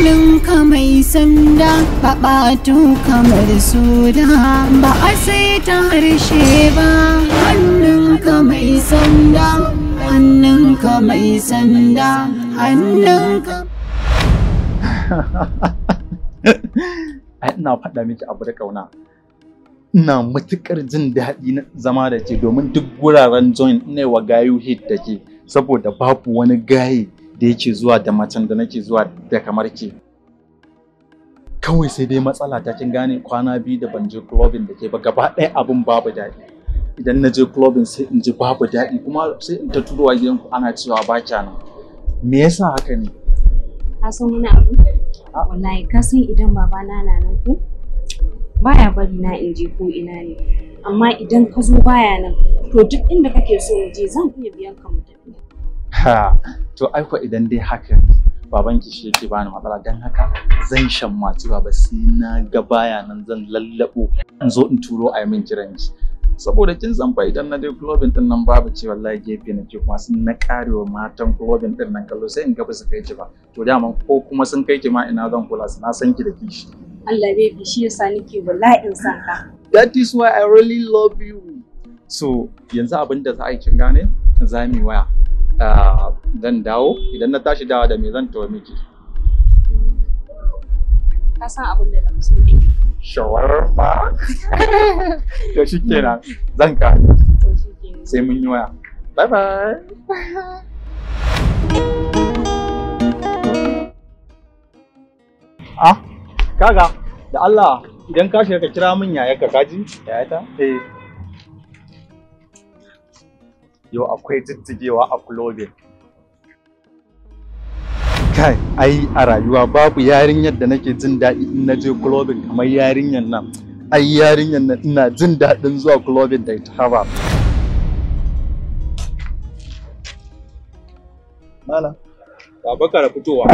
Hannunka mai sanda, baɓatu kamar suda, ba a sai ta harshe ba. Hannunka mai sanda, hannunka mai sanda, hannunka. Ai ina faɗa miki abu da ƙauna. Ina matuƙar jin daɗi na zama da ke domin duk wuraren join ina wa gayu hit da ke saboda babu wani gaye da yake zuwa da macen da nake zuwa da kamar ke. Kawai sai dai matsala ta kin gane kwana biyu da ban je clubbing da ke ba gaba ɗaya abin babu daɗi. Idan na je clubbing sai in ji babu daɗi kuma sai in ta turowa gidanku ana cewa ba kya nan. Me yasa haka ne? Ka san wani abu? Wallahi ka san idan babana na nan ko? Baya bari na in je ko ina ne. Amma idan ka zo baya nan, to duk inda kake so mu je zan iya biyan ka mu tafi. Ha, to ai ko idan dai haka ne, babanki shi yake bani matsala don haka zan shammaci baba sai na ga baya nan zan lallabo in zo in turo a yi min kiranki. Saboda kin san fa idan na je clubbing din nan babu ce wallahi gefe nake kuma sun na karewa matan clubbing din nan kallo sai in ga ba su kai ki ba. To dama ko kuma sun kai ki ma ina zan kula su na san ki da kishi. Allah baby shi yasa nake bala'in son ka. That is why I really love you. So yanzu abin da za a yi kin gane za mu yi waya. Zan dawo idan na tashi dawa da me zan tawo miki. Ka san abin da na fi so ne. Shawarma. To shikenan zan ka. To shikenan. Sai mun yi waya. Bye bye. Ah, kaga da Allah idan ka shiga ka kira min yayarka kaji? Yayata? Eh. Yau akwai jijjigewa a clubbing. Kai, ai a rayuwa babu yarinyar da nake jin daɗi in na je clubbing kamar yarinyar nan. Ai yarinyar nan ina jin daɗin zuwa clubbing da ita haba. Malam. Baba ka da fitowa.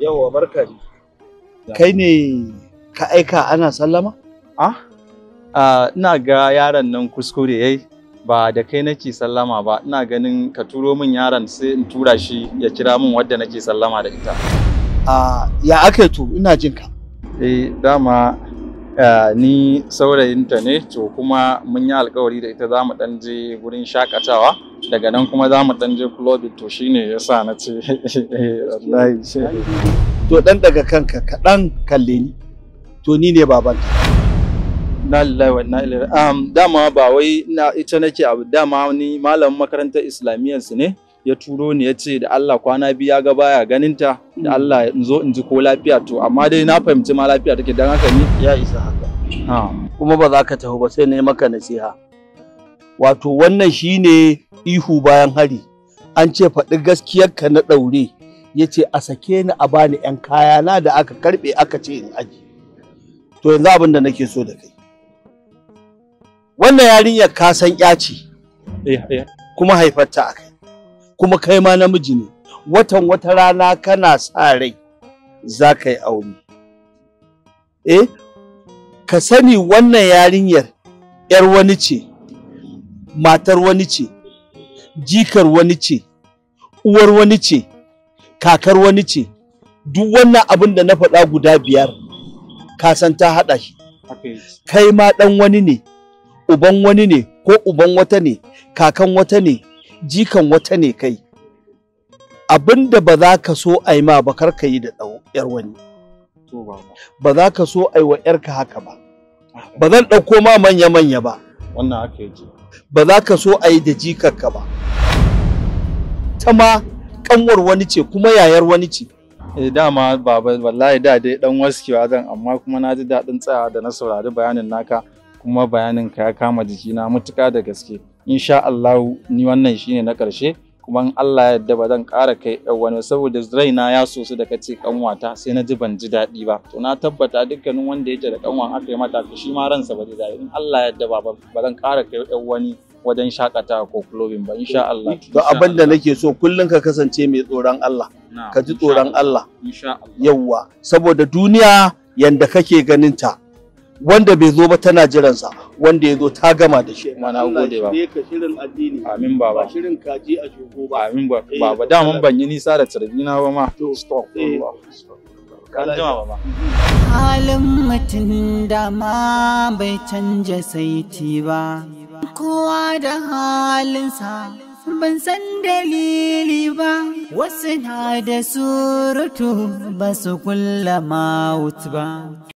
Yawwa barka ne. Kai ne ka aika ana sallama? Ah, ina ga yaron nan kuskure yayi. Ba da kai nake sallama ba, ina ganin ka turo min yaron sai in tura shi ya kira min wadda nake sallama da ita. Ya aka to ina jin ka. Eh, dama ni saurayinta ne to kuma mun yi alkawari da ita za mu ɗan je gurin shakatawa daga nan kuma za mu ɗan je club to shine yasa na ce wallahi. To dan daga kanka kaɗan kalle ni. To ni ne babanta. Na lillahi wa inna ilaihi. Dama ba wai ina ita nake abu dama ni malamin makarantar islamiyyar su ne ya turo ni ya ce da Allah kwana biyu ya ga baya ganin ta da Allah in zo in ji ko lafiya to amma dai na fahimci ma lafiya take dan haka ni ya isa haka. Kuma ba za ka tafi ba sai na yi maka nasiha. Wato wannan shine ihu bayan hari. An ce faɗi gaskiyarka na ɗaure ya ce a sake ni a bani 'yan kayana da aka karɓe aka ce in aji. To yanzu abin da nake so da kai. Wannan yarinyar ka san ƴa ce, kuma haifarta a kai, kuma kai ma namiji ne, watan wata rana kana sa rai za ka yi aure. Eh, ka sani wannan yarinyar ‘yar wani ce, matar wani ce, jikar wani ce, uwar wani ce, kakar wani ce, duk wannan abin da na faɗa guda biyar, ka san ta haɗa shi. Kai ma ɗan wani ne, uban wani ne ko uban wata ne, kakan wata ne, jikan wata ne kai. Abinda ba za ka so a yi ma ba kar ka yi da ‘yar wani. Ba za ka so a yi wa ‘yarka haka ba. Ba zan ɗauko ma manya-manya ba. Wannan haka yake. Ba za ka so a yi da jikarka ba. Ta ma ƙanwar wani ce kuma yayar wani ce. Eh dama baba wallahi da dai ɗan waskewa zan amma kuma na ji daɗin tsayawa da na saurari bayanin naka. Kuma bayanin ka ya kama jikina matuƙa da gaske. Insha Allah ni wannan shine na ƙarshe kuma in Allah ya yarda ba zan ƙara kai ɗan wani saboda raina ya sosu da kace kanwata sai na ji ban ji daɗi ba. To na tabbata dukkanin wanda yake da kanwan aka yi mata shi ma ransa ba zai daɗi. In Allah ya yarda ba zan ƙara kai ɗan wani wajen shakatawa ko clubbing ba insha Allah. To abin da nake so kullum ka kasance mai tsoron Allah. Ka ji tsoron Allah. Insha Allah. Yawwa saboda duniya yanda kake ganin ta Wanda bai zo ba tana jiransa, wanda ya zo ta gama da shi. Kuma na gode baba. Allah ka shirin addini. Amin baba. Ba shirin kaji a jogo ba. Amin baba. Daman ban yi nisa da tarbina ba ma. Stop. Kan jima baba. Halin mutum dama bai canja saiti ba, kowa da halinsa ban san dalili ba, wasu na da surutu ba su kulla mawut ba.